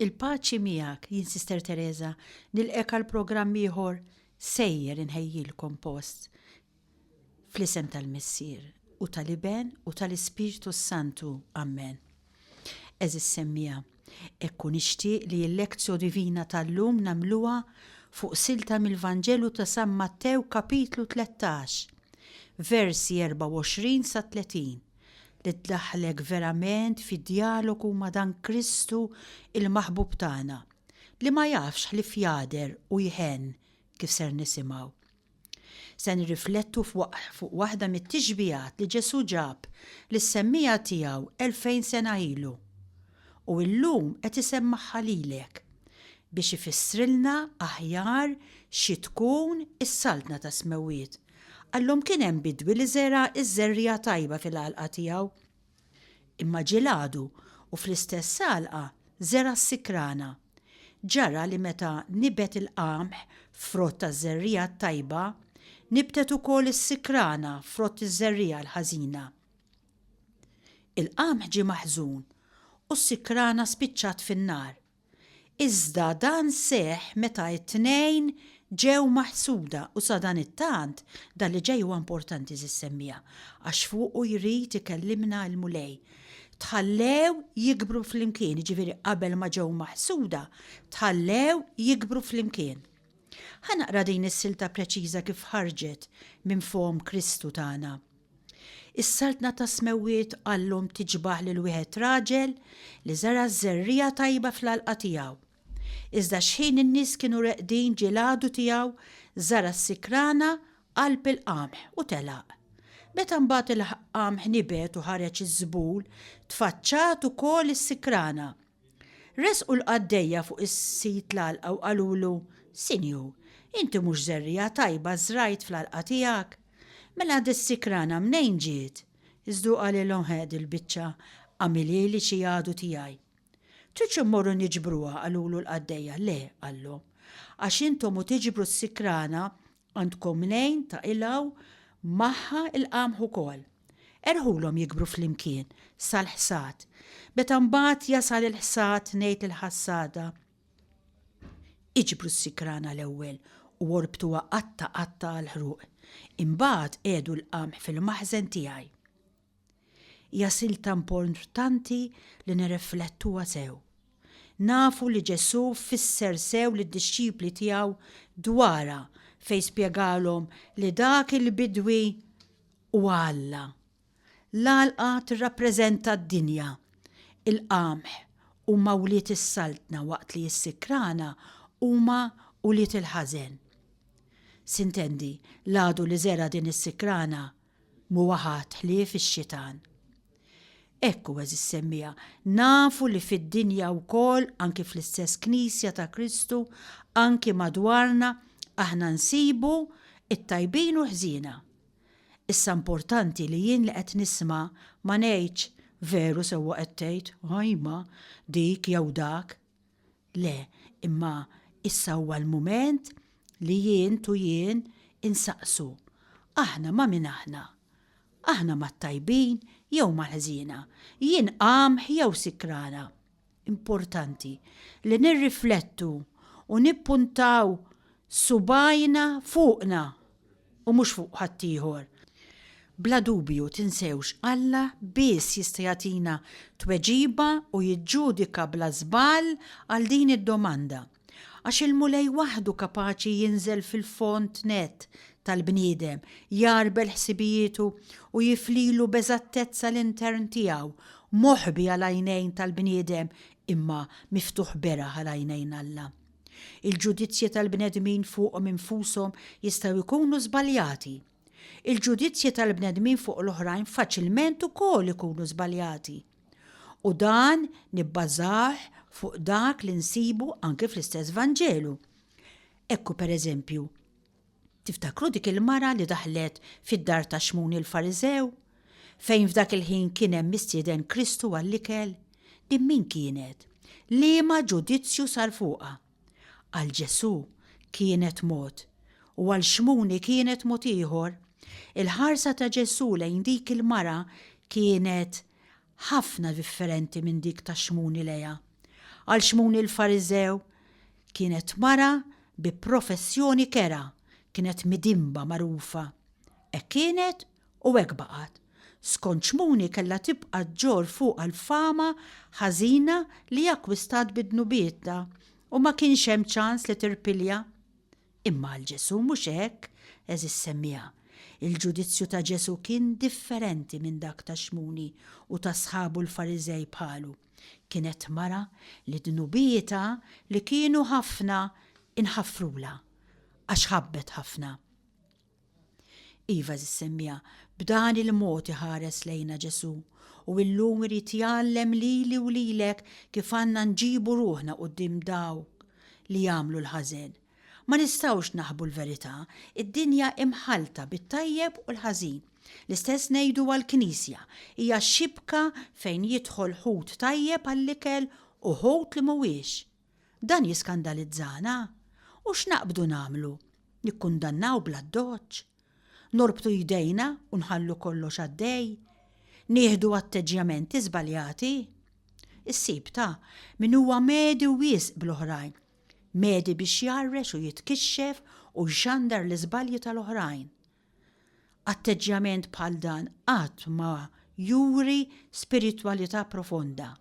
Il-paċi miegħek, jien Sister Teresa, nilqek għal programm ieħor sejjer inħejjilkom post. Fl-isem tal-Missier, u tal-Iben, u tal-Ispirtu s-Santu. Ammen. Għeżież semmiegħa, hekk hu nixtieq li l-Lectio Divina tal-lum nagħmluha fuq silta mill-Vanġelu ta' San Mattew kapitlu 13, versi 24 sa 30, li ddaħħlek verament fi djalogu ma' dan Kristu il-maħbub tagħna, li ma jafx ħlief jagħder u jħenn kif ser nisimgħu. Se nirriflettu fuq waħda mit-tixbihat li Ġesù ġab lis-semmiegħa tiegħu 2000 sena ilu. U illum qed isemmagħha lilek biex ifissrilna aħjar xi tkun is-Saltna tas-Smewwiet. Qallhom kien hemm bidwi li żera' ż-żerriegħa tajba fil-għalqa tiegħu. Imma ġie l-għadu u fl-istess għalqa żera' s-sikrana. Ġara li meta nibet il-qamħ frott taż-żerriegħa t-tajba, nibtet ukoll is-sikrana frott iż-żerriegħa l-ħażina. Il-qamħ ġie maħżun u s-sikrana spiċċat fin-nar. Iżda dan seħħ meta t-tnejn ġew maħsuda u sadanittant, dan li ġej huwa importanti żi ssemmiha, għax fuqu jrid ikellimna l-Mulej. Tħallew jikbru flimkien, jiġifieri qabel ma ġew maħsuda, tħallew jikbru flimkien. Ħa naqra din is-silta preċiża kif ħarġet minn fomm Kristu tagħna. Is-Saltna tas-Smewwiet qallhom tiġbah lil wieħed raġel li żera' ż-żerriegħa tajba fl-għalqa tiegħu. Iżda xħin in-nies kienu reqdin ġie l-għadu tiegħu, żara' s-sikrana qalb il-qamħ u telaq. Meta mbagħad il-qamħ nibet u ħareġ iż-żbul, tfaċċat ukoll is-sikrana. Resqu l-qaddejja fuq is-sid l-għalqa u qalulu, Sinjur, inti mhux żerriegħa tajba żrajt fl-għalqa tiegħek? Mela dis-sikrana mnejn ġiet? Iżda hu qalilhom, Ħe, dil-biċċa għamilhieli xi għadu tiegħi. Tridx immorru niġbruha, qalulu l-qaddejja. Le, qallhom, għax intom u tiġbru s-sikrana għandkom mnejn taqilgħu magħha l-qamħ ukoll. Erħulhom jikbru flimkien sal-ħsad. Meta mbagħad jasal il-ħsad ngħid lill-ħassada, Iġbru s-sikrana l-ewwel u orbtuha qatta' qatta' għall-ħruq, imbagħad qiegħdu l-qamħ fil-maħżen tiegħi. Hija silta importanti li nirriflettuha sew. Nafu li Ġesù fisser sew lid-dixxipli tiegħu dwarha fejn spjegalhom li dak il-bidwi huwa Alla. L-għalqa tirrappreżenta d-dinja. Il-qamħ huma wlied is-Saltna waqt li s-sikrana huma ulied il-ħażen. Sintendi, l-għadu li żera' din is-sikrana m'huwa ħadd ħlief ix-xitan. Hekk hu għeżież semmiegħa, nafu li fid-dinja wkoll, anki fl-istess Knisja ta' Kristu, anki madwarna, aħna nsibu t-tajbin u l-ħżiena. Issa importanti li jien li qed nisma' ma ngħidx, veru sewwa qed tgħid, ajma, dik jew dak. Le, imma issa huwa l-mument li jien tu jien insaqsu, aħna ma' min aħna? Aħna mat-tajbin jew mal-ħżiena? Jien qamħ jew sikrana? Importanti li nirriflettu u nippuntaw subgħajna fuqna u mhux fuq ħaddieħor. Bla dubju tinsewx Alla biss jista' jagħtina tweġiba u jiġġudika bla żball għal din id-domanda. Għax il-Mulej waħdu kapaċi jinżel fil-fond nett tal-bniedem, jgħarbel ħsibijietu u jiflilu b'eżattezza l-intern tiegħu, moħbi għal għajnejn tal-bniedem imma miftuħ beraħ għal għajnejn Alla. Il-ġudizzji tal-bnedmin fuqhom infushom jistgħu jkunu żbaljati. Il-ġudizzji tal-bnedmin fuq l-oħrajn faċilment ukoll ikunu żbaljati. U dan nibbażah fuq dak li nsibu anki fl-istess Vanġelu. Ekku pereżempju, tiftakru dik il-mara li daħlet fid-dar ta' Xmun il-Fariżew, fejn f'dak il-ħin kien hemm mistieden Kristu għall-ikel? Din min kienet? Liema ġudizzju sar fuqha? Għal Ġesù kienet mod, u għal Xmuni kienet mod ieħor. Il-ħarsa ta' Ġesù lejn dik il-mara kienet ħafna differenti minn dik ta' Xmuni lejha. Għal Xmun il-Fariżew, kienet mara bi professjoni kerha, kienet midinba magħrufa. Hekk kienet u hekk baqgħet. Skont Xmuni kellha tibqa' ġġorr fuqha l-fama ħażina li akkwistat bi dnubietha u ma kienx hemm ċans li tirpilja. Imma għal Ġesù mhux hekk, għeżież semmiegħa. Il-ġudizzju ta' Ġesù kien differenti minn dak ta' Xmuni u ta' sħabu l-Fariżej bħalu. Kienet mara li dnubietha li kienu ħafna inħafrulha għax ħabbet ħafna. Iva, għeżież semmiegħa, b'dan il-mod iħares lejna Ġesù u illum irid jgħallem lili u lilek kif għandna nġibu ruħna quddiem dawk li jagħmlu l-ħażen. Ma nistgħux naħbu l-verità, id-dinja hi mħallta bit-tajjeb u l-ħażin. L-istess ngħidu għall-Knisja, hija xibka fejn jidħol ħut tajjeb għall-ikel u ħut li mhuwiex. Dan jiskandalizzana? U x'naqbdu nagħmlu? Nikkundannaw bl-addoċċ? Norbtu jdejna u nħallu kollox għaddej? Nieħdu atteġġjamenti żbaljati? Issib ta' min huwa medhi wisq bl-oħrajn, medhi biex jgħarrex u jitkixxef u jxandar l-iżbalji tal-oħrajn. Atteġġjament bħal dan qatt ma juri spiritwalità profonda.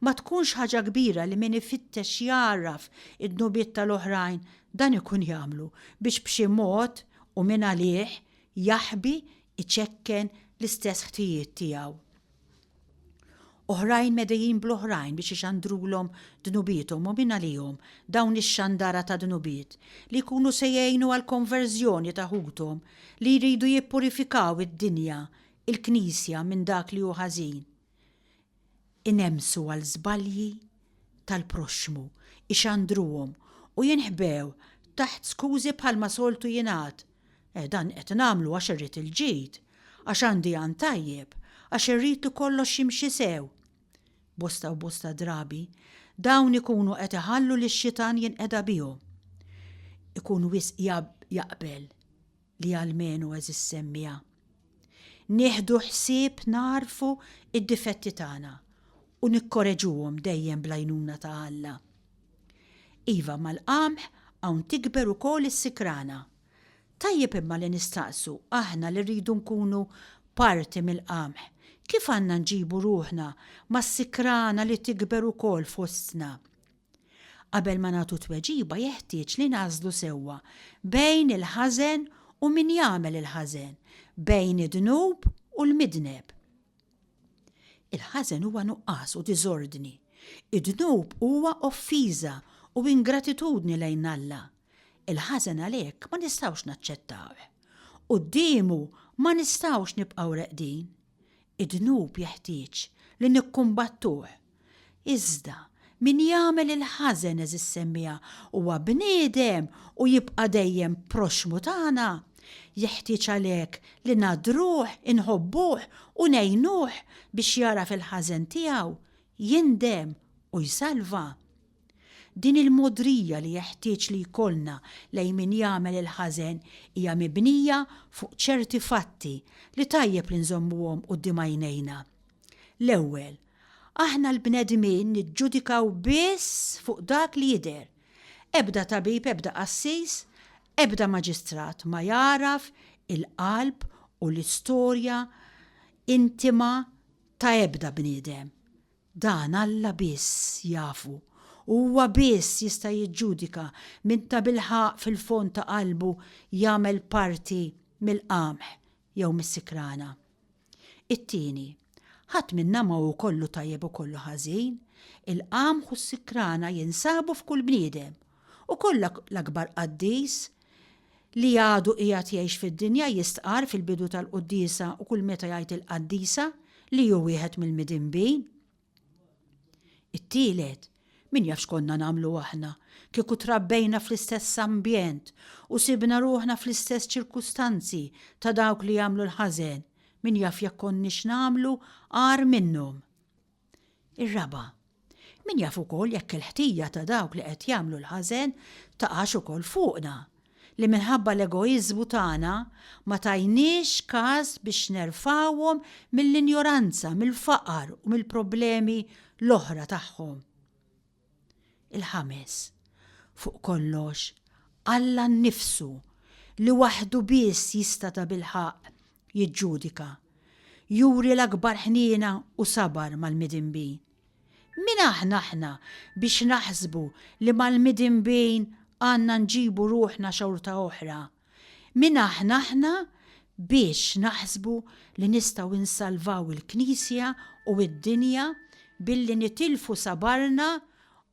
Ma tkunx ħaġa kbira li min ifittex jagħraf id-dnubiet tal-oħrajn dan ikun jagħmlu biex b'xi mod u mingħalih jaħbi, iċekken l-istess ħtijiet tiegħu. Oħrajn medhijin bl-oħrajn biex ixandrulhom dnubiethom u mingħalihom dawn ix-xandara ta' dnubiet li jkunu se jgħinu għall-konverżjoni ta' ħuthom li jridu jippurifikaw id-dinja, il-Knisja minn dak li hu ħażin. Inemmsu għal żbalji tal-proxxmu, ixandruhom u jinħbew taħt skużi bħalma soltu jingħad, Eh, dan qed nagħmlu għax irrid il-ġid, għax għandi għan tajjeb, għax irrid li kollox jimxi sew. Bosta u bosta drabi, dawn ikunu qed iħallu lix-xitan jinqeda bihom. Ikun wisq jaqbel li almenu għeżież semmiegħa. Nieħdu ħsieb nagħrfu d-difetti tagħna u nikkoreġuhom dejjem bl-għajnuna ta' Alla. Iva, mal-qamħ hawn tikber ukoll is-sikrana. Tajjeb imma li nistaqsu, aħna li rridu nkunu parti mill-qamħ, kif għandna nġibu ruħna mas-sikrana li tikber ukoll fostna? Qabel ma nagħtu tweġiba jeħtieġ li nagħżlu sewwa bejn il-ħażen u min jagħmel il-ħażen, bejn id-dnub u l-midneb. Il-ħażen huwa nuqqas u diżordni. Id-dnub huwa offiża u ingratitudni lejn Alla. Il-ħażen għalhekk ma nistgħux naċċettawh. Quddiemu ma nistgħux nibqgħu reqdin. Id-dnub jeħtieġ li nikkumbattuh. Iżda, min jagħmel il-ħażen għeżież semmiegħa huwa bniedem u jibqa' dejjem proxxmu tagħna. Jeħtieġ għalhekk li nagħdruh, inħobbuh u ngħinuh biex jagħraf il-ħażen tiegħu, jindem u jsalva. Din il-mogħdrija li jeħtieġ li jkollna lejn min jagħmel il-ħażen hija mibnija fuq ċerti fatti li tajjeb li nżommuhom quddiem għajnejna. L-ewwel, aħna l-bnedmin niġġudikaw biss fuq dak li jidher. Ebda tabib, ebda qassis, ebda maġistrat ma jagħraf il-qalb u l-istorja intima ta' ebda bniedem. Dan Alla biss jafu, u huwa biss jista' jiġġudika min tabilħaqq fil-fond ta' qalbu jagħmel parti mill-qamħ jew mis-sikrana. It-tieni, ħadd minna ma hu kollu tajjeb u kollu ħażin. Il-qamħ u s-sikrana jinsabu f'kull bniedem. Ukoll l-akbar qaddis li għadu qiegħed jgħix fid-dinja jistqarr fil-bidu tal-quddiesa u kull meta jgħid il-qaddisa li hu wieħed mill-midinbin. It-tielet, min jaf x'konna nagħmlu aħna kieku trabbejna fl-istess ambjent u sibna ruħna fl-istess ċirkustanzi ta' dawk li jagħmlu l-ħażen, min jaf jekk konniex nagħmlu agħar minnhom. Ir-raba', min jaf ukoll jekk il-ħtija ta' dawk li qed jagħmlu l-ħażen taqax ukoll fuqna, li minħabba l-egoiżmu tagħna ma tajniex każ biex nerfgħuhom mill-injoranza, mill-faqar u mill-problemi l-oħra tagħhom. Il-ħames, fuq kollox, Alla nnifsu, li waħdu biss jista' tabilħaqq jiġġudika, juri l-akbar ħniena u sabar mal-midinbin. Min aħna aħna biex naħsbu li mal-midinbin għandna nġibu ruħna xorta oħra? Min aħna aħna biex naħsbu li nistgħu nsalvaw il-Knisja u d-dinja billi nitilfu sabarna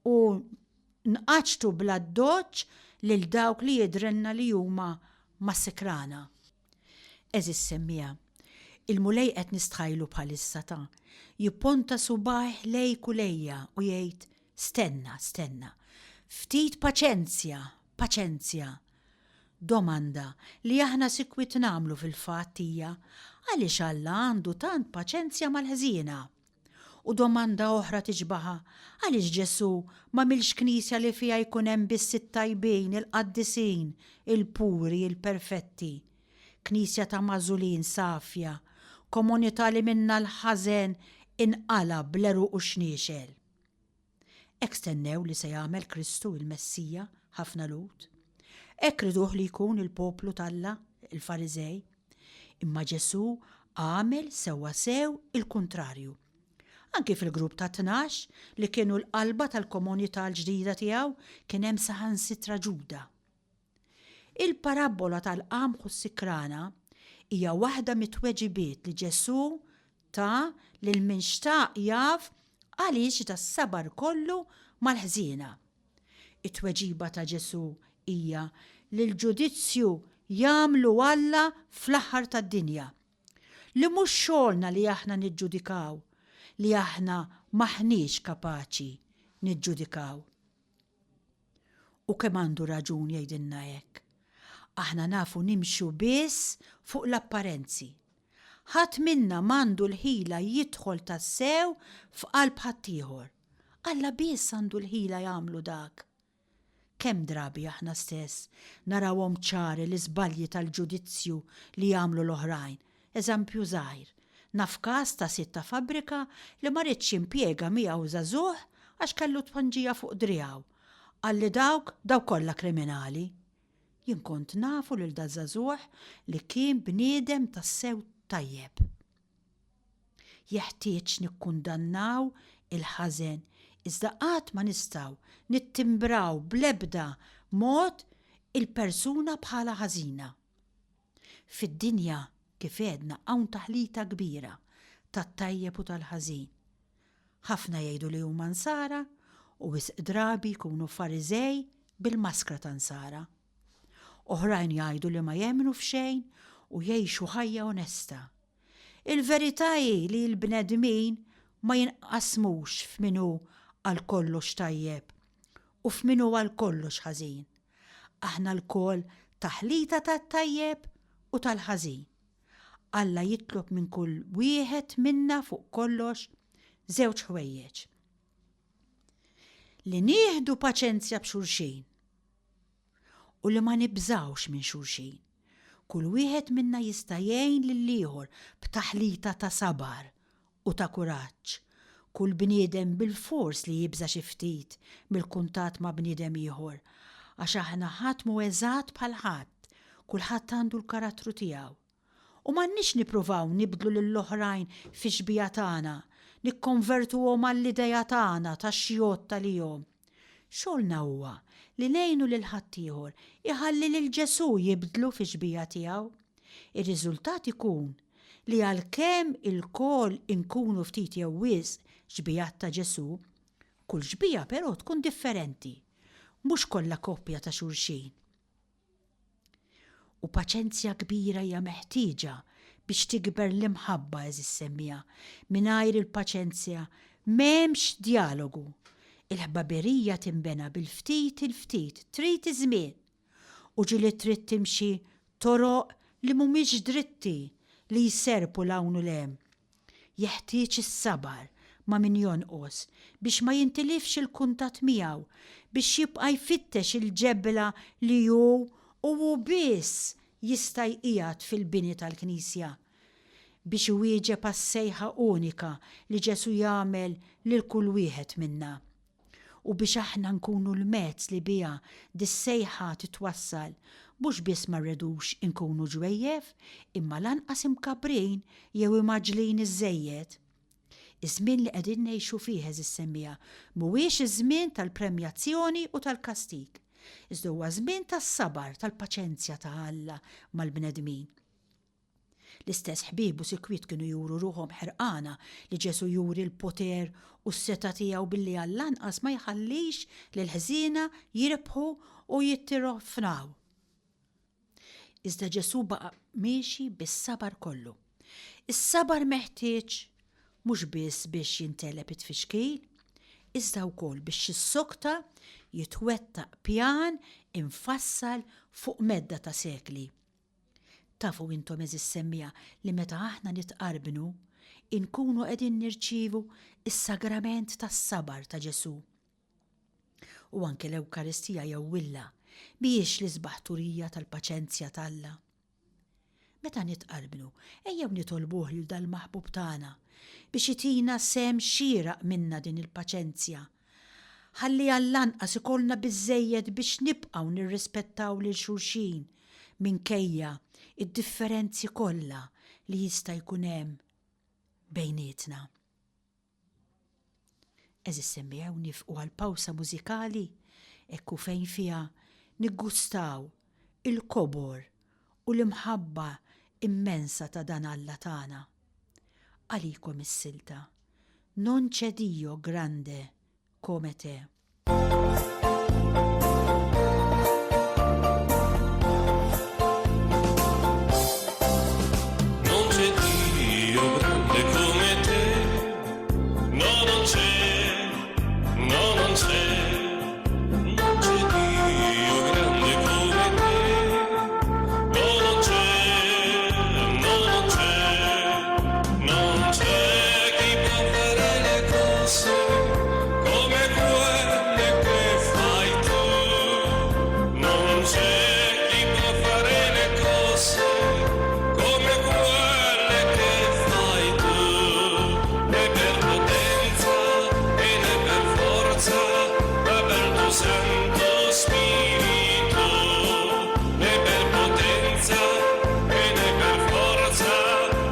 u nqaċċtu bl-addoċċ lil dawk li jidhrilna li huma mas-sikrana? Għeżież semmiegħa, il-Mulej qed nistħajlu bħalissa ta' jipponta subgħajh lejk u lejja u jgħid, Stenna, stenna. Ftit paċenzja, paċenzja. Domanda li aħna sikwit nagħmlu fil-fatt hija, għaliex Alla għandu tant paċenzja mal-ħżiena? U domanda oħra tixbaha, għaliex Ġesù m'għamilx knisja li fiha jkun hemm biss it-tajbin, il-qaddisin, il-puri, il-perfetti? Knisja ta' magħżulin safja, komunità li minnha l-ħażen inqala' bl-għeruq u x-xniexel. Hekk stennew li se jagħmel Kristu, il-Messija, ħafna Lhud. Hekk riduh li jkun il-poplu t'Alla, il-Fariżej. Imma Ġesù għamel sewwasew il-kuntrarju. Anki fil-grupp tat-Tnax, li kienu l-qalba tal-komunità l-ġdida tiegħu, kien hemm saħansitra Ġuda. Il-parabbola tal-qamħ u s-sikrana hija waħda mit-tweġibiet li Ġesù ta lil min xtaq jaf għaliex das-sabar kollu mal-ħżiena. It-tweġiba ta' Ġesù hija li l-ġudizzju jagħmlu Alla fl-aħħar tad-dinja. Li mhux xogħolna li aħna niġġudikaw, li aħna m'aħniex kapaċi niġġudikaw. U kemm għandu raġun jgħidilna hekk. Aħna nafu nimxu biss fuq l-apparenzi. Ħadd minna m'għandu l-ħila jidħol tassew f'qalb ħaddieħor. Alla biss għandu l-ħila jagħmlu dak. Kemm drabi aħna stess narawhom ċari l-iżbalji tal-ġudizzju li jagħmlu l-oħrajn. Eżempju żgħir, naf każ ta' sid ta' fabbrika li ma riedx jimpjega miegħu żagħżugħ għax kellu tpanġija fuq driegħu. Qal li dawk, dawk kollha kriminali. Jien kont nafu lil daż-żagħżugħ li kien bniedem tassew tajjeb. Jeħtieġ nikkundannaw il-ħażen iżda qatt ma nistgħu nittimbraw bl-ebda mod il-persuna bħala ħażina. Fid-dinja, kif għedna, hawn taħlita kbira tat-tajjeb u tal-ħażin. Ħafna jgħidu li huma Nsara u wisq drabi jkunu Fariżej bil-maskra ta' Nsara. Oħrajn jgħidu li ma jemmnu f'xejn u jgħixu ħajja onesta. Il-verità hi li l-bnedmin ma jinqasmux f'min hu għal kollox tajjeb u f'min hu għal kollox ħażin. Aħna lkoll taħlita tat-tajjeb u tal-ħażin. Alla jitlob minn kull wieħed minna fuq kollox żewġ ħwejjeġ. Li nieħdu paċenzja b'xulxin u li ma nibżgħux minn xulxin. Kull wieħed minna jista' jgħin lill-ieħor b'taħlita ta' sabar u ta' kuraġġ. Kull bniedem bilfors li jibża' xi ftit mill-kuntatt ma' bniedem ieħor, għax aħna ħadd mhu eżatt bħal ħadd, kulħadd għandu l-karattru tiegħu. U m'għandniex nippruvaw nibdlu lill-oħrajn fix-xbieha tagħna, nikkonvertuhom għall-idea tagħna ta' x'jgħodd għalihom. Xogħolna huwa li ngħinu lil ħaddieħor iħalli lil Ġesù jibdlu fix-xbieha tiegħu. Ir-riżultat ikun li għalkemm ilkoll inkunu ftit jew wisq xbihat ta' Ġesù, kull xbieha però tkun differenti, mhux kollha kopja ta' xulxin. U paċenzja kbira hija meħtieġa biex tikber l-imħabba, għeżież semmiegħa. Mingħajr il-paċenzja m'hemmx djalogu. Il-ħbaberija tinbena bil-ftit il-ftit, trid iż-żmien. U ġieli trid timxi toroq li mhumiex dritti, li jserrpu 'l hawn u 'l hemm. Jeħtieġ is-sabar ma' min jonqos biex ma jintilifx il-kuntatt miegħu, biex jibqa' jfittex il-ġebla li hu u hu biss jista' jqiegħed fil-bini tal-Knisja, biex iwieġeb għas-sejħa unika li Ġesù jagħmel lil kull wieħed minna. U biex aħna nkunu l-mezz li biha dis-sejħa titwassal, mhux biss ma rridux inkunu ġwejjef, imma lanqas imkabbrin jew imgħaġġlin iżżejjed. Iż-żmien li qegħdin ngħixu fih, għeżież semmiegħa, mhuwiex iż-żmien tal-premjazzjoni u tal-kastig, iżda huwa żmien tas-sabar, tal-paċenzja ta' Alla mal-bnedmin. L-istess ħbieb u sikwit kienu juru ruħhom ħerqana li Ġesù juri l-poter u s-setgħa tiegħu billi għall-anqas ma jħallix lill-ħżiena jirbħu u jittirofnaw. Iżda Ġesù baqa' miexi bis-sabar kollu. Is-sabar meħtieġ mhux biss biex jintgħeleb it-tfixkil, iżda wkoll biex jissokta jitwettaq pjan imfassal fuq medda ta' sekli. Tafu intom għeżież semmiegħa li meta aħna nitqarbnu, inkunu qegħdin nirċievu s-sagrament tas-sabar ta' Ġesù. U anke l-Ewkaristija jew willa mhijiex l-isbaħ turija tal-paċenzja t'Alla. Meta nitqarbnu, ejjew nitolbuh lil dal-maħbub tagħna biex itina sehem xieraq minnha din il-paċenzja Ħalli għall-anqas ikollna biżżejjed biex nibqgħu nirrispettaw lil xulxin minkejja d-differenzi kollha li jista' jkun hemm bejnietna. Għeżież semmiegħu nifqu għal pawsa mużikali hekk u fejn fiha niggustaw il-kobor u l-imħabba immensa ta' dan Alla tagħna. Għalikom is-silta, Non c'è Dio grande come te. Non c'è Dio grande come te, no non c'è, no non c'è, non c'è Dio grande come te, no non c'è, no non c'è, non c'è chi può fare le cose come quelle che fai tu, non c'è chi può fare le cose come quelle che fai tu, né per potenza e né per forza, ma per tuo Santo Spirito, né per potenza e né per forza,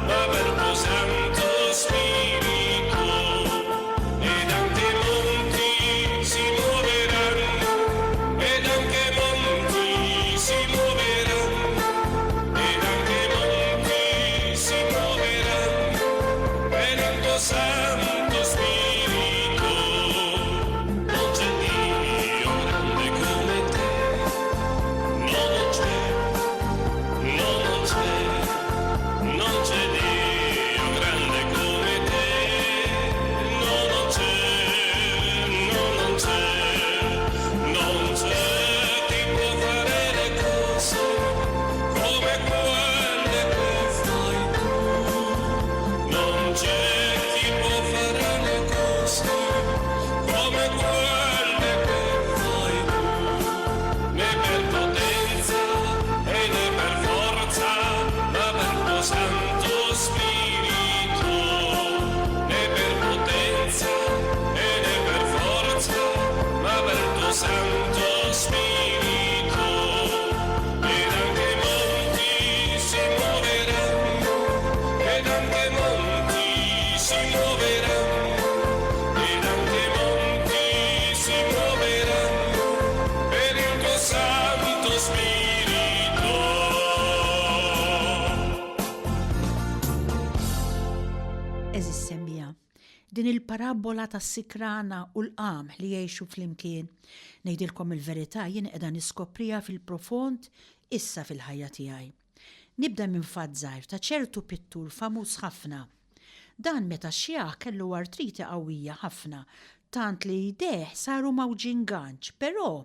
ma per tuo Santo Spirito. Ed anche i monti si muoveranno, ed anche i monti si muoveranno, ed anche i monti si muoveranno, per il tuo Santo Spirito. Non c'è Dio grande come te, no non c'è, no non c'è, non c'è Dio grande come te, no non c'è, no non c'è, non c'è chi può fare le cose come quelle che fai tu, non c'è chi può fare le cose come quelle che fai tu, né per potenza e né per forza, ma per tuo Santo Spirito, né per potenza e né per forza, ma per tuo Santo Spirito. Ed anche i monti si muoveranno, ed anche i monti si muoveranno, ed anche i monti si muoveranno per il tuo Santo Spirito. Għeżież semmiegħa, din il-parabbola tas-sikrana u l-qamħ li jgħixu flimkien, ngħidilkom il-verità jien qiegħda niskopriha fil-profond issa fil-ħajja tiegħi. Nibda minn fatt żgħir ta' ċertu pittur famuż ħafna. Dan meta xjaħ kellu artrite qawwija ħafna tant li jdejh saru mgħawġin ganċ, però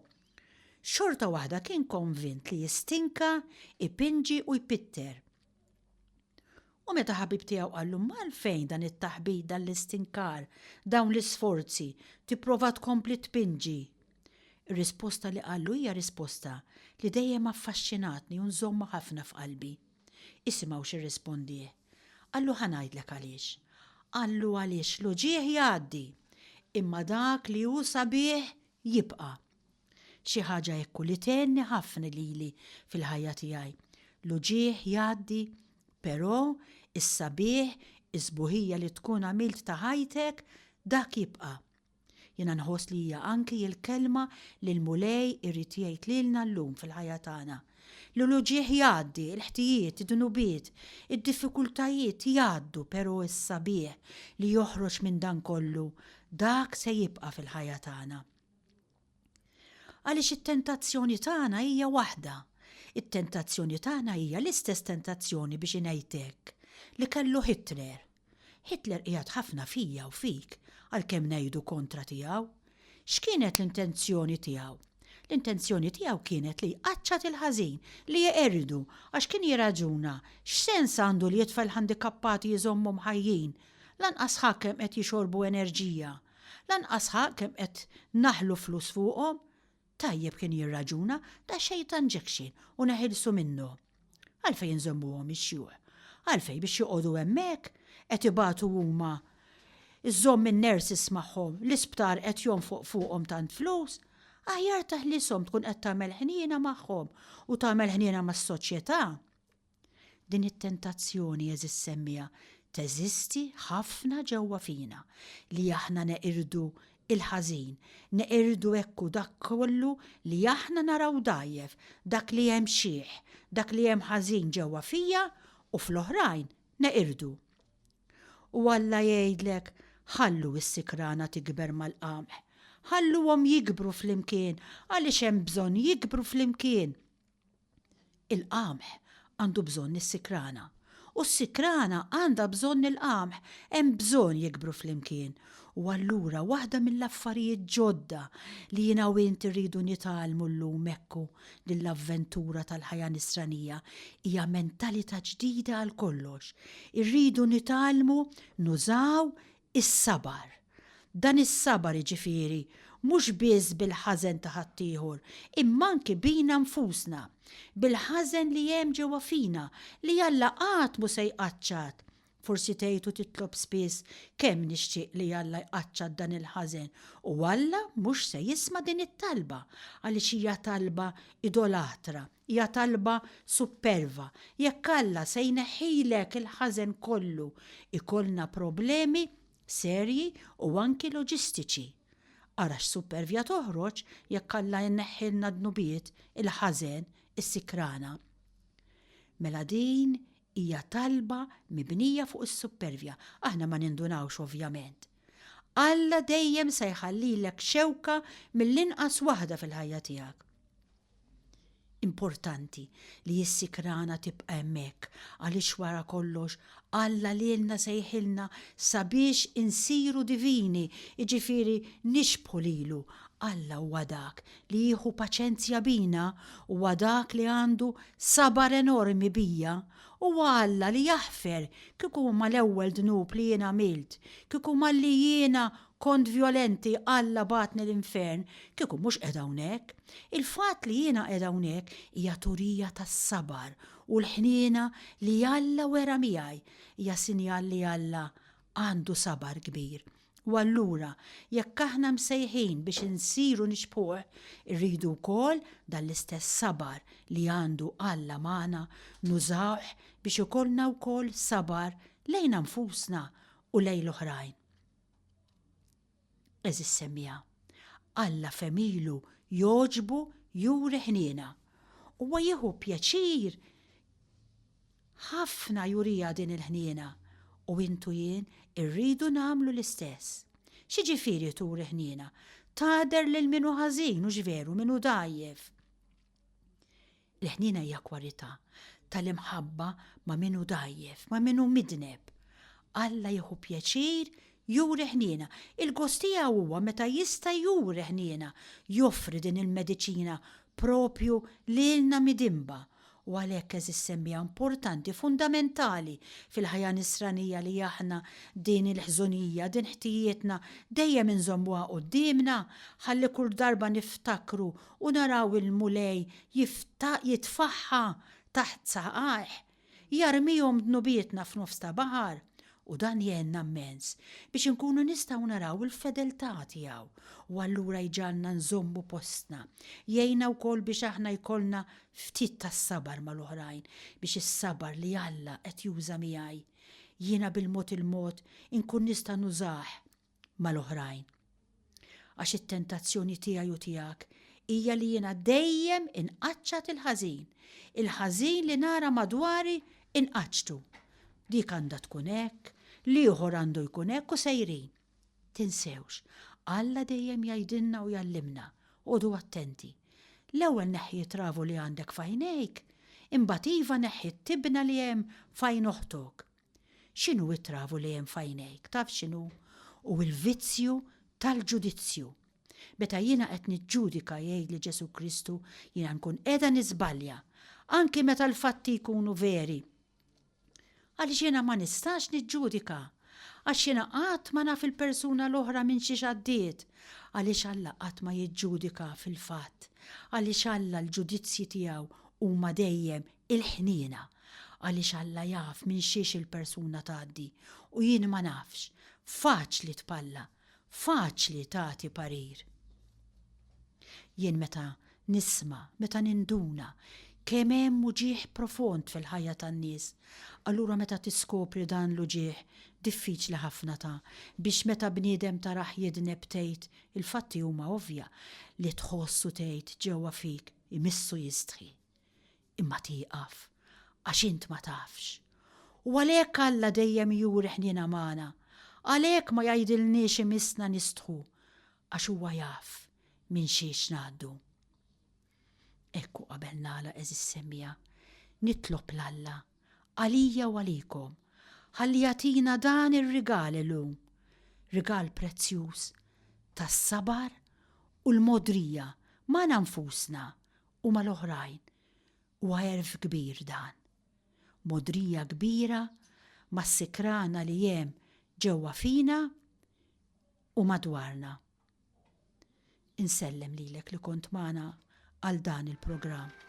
xorta waħda kien konvint li jistinka, ipinġi u jpitter. U meta ħabib tiegħu qallu imma għalfejn dan it-taħbit, dan l-istinkar, dawn l-isforzi, tipprova tkompli tpinġi? Ir-risposta li qallu hija risposta li dejjem affaxxinatni u nżommha ħafna f'qalbi. Isimgħu x'irrispondieh. Qallu ħa ngħidlek għaliex. Qallu għaliex l-uġigħ jgħaddi. Imma dak li hu sabiħ jibqa'. Xi ħaġa hekk u li tgħinni ħafna lili fil-ħajja tiegħi. L-uġigħ jgħaddi, però is-sabiħ, is-sbuħija li tkun għamilt ta' ħajtek, dak jibqa'. Jiena nħoss li hija anki l-kelma li l-Mulej irid jgħid lilna llum fil-ħajja tagħna. Li l-uġigħ jgħaddi, il-ħtijiet, id-dnubiet, id-diffikultajiet jgħaddu però s-sabiħ li joħroġ minn dan kollu, dak se jibqa' fil-ħajja tagħna. Għaliex it-tentazzjoni tagħna hija waħda. It-tentazzjoni tagħna hija l-istess tentazzjoni biex ingħid hekk, li kellu Hitler. Hitler qiegħed ħafna fija u fik għalkemm ngħidu kontra tiegħu. X'kienet l-intenzjoni tiegħu? L-intenzjoni tiegħu kienet li jqaċċat il-ħażin, li jeqirdu, għax kien jirraġuna, x'sens għandu li jitfa' l-ħandikappati jżommhom ħajjin? Lanqas ħa kemm qed jixorbu enerġija. Lanqas ħa kemm qed naħlu flus fuqhom. Tajjeb kien jirraġuna, daqsxejn ta' injection u neħilsu minnu. Għalfejn inżommuhom ix-xjuħ? Għalfejn biex joqogħdu hemmhekk? Qed ibatu huma. Iżżomm in-nurses magħhom, l-isptar qed jonfoq fuqhom tant flus. Aħjar taħlishom tkun qed tagħmel ħniena magħhom u tagħmel ħniena mas-soċjetà. Din it-tentazzjoni, għeżież semmiegħa, teżisti ħafna ġewwa fina, li aħna neqirdu l-ħażin, neqirdu hekk u dak kollu li aħna naraw dgħajjef, dak li hemm xiħ, dak li hemm ħażin ġewwa fija u fl-oħrajn, neqirdu. U Alla jgħidlek, Ħallu s-sikrana tikber mal-qamħ. Ħalluhom jikbru flimkien għaliex hemm bżonn jikbru flimkien. Il-qamħ għandu bżonn is-sikrana. U s-sikrana għandha bżonn il-qamħ, hemm bżonn jikbru flimkien. U allura waħda mill-affarijiet ġodda li jiena u int irridu nitgħallmu llum hekk hu din l-avventura tal-ħajja nisranija hija mentalità ġdida għal kollox. Irridu nitgħallmu nużaw Is-sabar. Dan is-sabar, jiġifieri, mhux biss bil-ħażen ta' ħaddieħor, imma anki bina nfusna, bil-ħażen li hemm ġewwa fina, li Alla qatt mhu se jqaċċat. Forsi tgħid u titlob spiss, 'Kemm nixtieq li Alla jqaċċat dan il-ħażen! U Alla mhux se jisma' din it-talba, għaliex hija talba idolatra, Hija talba supperva. Jekk Alla se jneħħilek il-ħażen kollu, ikollna problemi serji u anki loġistiċi. Ara x'suppervja toħroġ jekk Alla jneħħilna d-dnubiet, il-ħażen, is-sikrana. Mela din hija talba mibnija fuq is-suppervja. Aħna ma nindunawx ovvjament. Alla dejjem se jħallilek xewka mill-inqas waħda fil-ħajja tiegħek. Importanti li s-sikrana tibqa' hemmhekk għaliex wara kollox Alla lilna sejħilna sabiex insiru divini, jiġifieri nixbħu lilu. Alla huwa dak li jieħu paċenzja bina, huwa dak li għandu sabar enormi bija. Huwa Alla li jaħfer kieku mal-ewwel dnub li jien għamilt, kieku malli jiena Kont vjolenti, Alla bagħatni l-infern, kieku mhux qiegħda hawnhekk. Il-fatt li jiena qiegħda hawnhekk hija turija tas-sabar u l-ħniena li Alla wera miegħi, hija sinjal li Alla għandu sabar kbir. U allura, jekk aħna msejħin biex insiru nixbħuh, irridu wkoll dan l-istess sabar li għandu Alla magħna nużawh biex ikollna wkoll sabar lejna nfusna u lejn l-oħrajn. Għeżież semmiegħa, Alla f'għemilu jogħġbu juri ħniena. Huwa jieħu pjaċir ħafna juriha din il-ħniena u int u jien irridu nagħmlu l-istess. X'jiġifieri turi ħniena? Tagħder lil min hu ħażin, hux veru, min hu dgħajjef. Il-ħniena hija kwalità tal-imħabba ma' min hu dgħajjef, ma' min hu midneb. Alla jieħu pjaċir juri ħniena. Il-gost tiegħu huwa meta jista' juri ħniena, joffri din il-mediċina proprju lilna midinba. U għalhekk għeżież semmiegħa importanti, fundamentali fil-ħajja nisranija li aħna din il-ħżunija, din ħtijietna dejjem inżommuha quddiemna ħalli kull darba niftakru U naraw il-Mulej jitfagħha taħt saqajh, jarmihom dnubietna f'nofs ta' baħar. U dan jgħinna mmens biex inkunu nistgħu naraw il-fedeltà tiegħu u allura jġagħalna nżommu postna. Jgħinna wkoll biex aħna jkollna ftit tas-sabar mal-oħrajn biex is-sabar li Alla qed juża miegħi, jiena bil-mod il-mod inkun nista' nużah mal-oħrajn. Għax it-tentazzjoni tiegħi u tiegħek hija li jiena dejjem inqaċċat il-ħażin, il-ħażin li nara madwari inqaċċtu. Dik għandha tkun hekk, l-ieħor għandu jkun hekk u sejrin. Tinsewx, Alla dejjem jgħidilna u jgħallimna, oqogħdu attenti. L-ewwel neħħi t-travu li għandek f'għajnejk, imbagħad iva neħħi t-tibna li hemm f'għajn oħtok. X'inhu t-travu li hemm f'għajnejk? Taf x'inhu? Hu l-vizzju tal-ġudizzju. Meta jiena qed niġġudika jgħidli Ġesù Kristu jiena nkun qiegħda niżbalja, anki meta l-fatti jkunu veri. Għaliex jiena ma nistax niġġudika, għax jiena qatt ma naf il-persuna l-oħra minn xiex għaddiet, għaliex Alla qatt ma jiġġudika fil-fatt, għaliex Alla l-ġudizzji tiegħu huma dejjem il-ħniena, għaliex Alla jaf minn xiex il-persuna tgħaddi u jien ma nafx. Faċli tpalla, faċli tagħti parir. Jien meta nisma', meta ninduna kemm hemm uġigħ profond fil-ħajja tan-nies, allura meta tiskopri dan l-uġigħ diffiċli ħafna ta' biex meta bniedem tarah jidneb tgħid il-fatti huma ovvja li tħoss u tgħid ġewwa fik imissu jistħi. Imma tieqaf, għax int ma tafx. U għalhekk Alla dejjem juri ħniena magħna, għalhekk ma jgħidilniex imissna nistħu, għax huwa jaf minn xiex ngħaddu. Hekk u qabel nagħlaq għeżież semmiegħa, nitlob 'l Alla għalija u għalikom, ħalli jagħtina dan ir-rigal illum, rigal prezzjuż tas-sabar u l-mogħdrija magħna nfusna u mal-oħrajn. Huwa għerf kbir dan. Mogħdrija kbira mas-sikrana li hemm ġewwa fina u madwarna. Insellem lilek li kont magħna għal dan il-programm.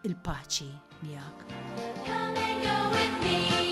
Il-paċi miegħek. Come and go with me.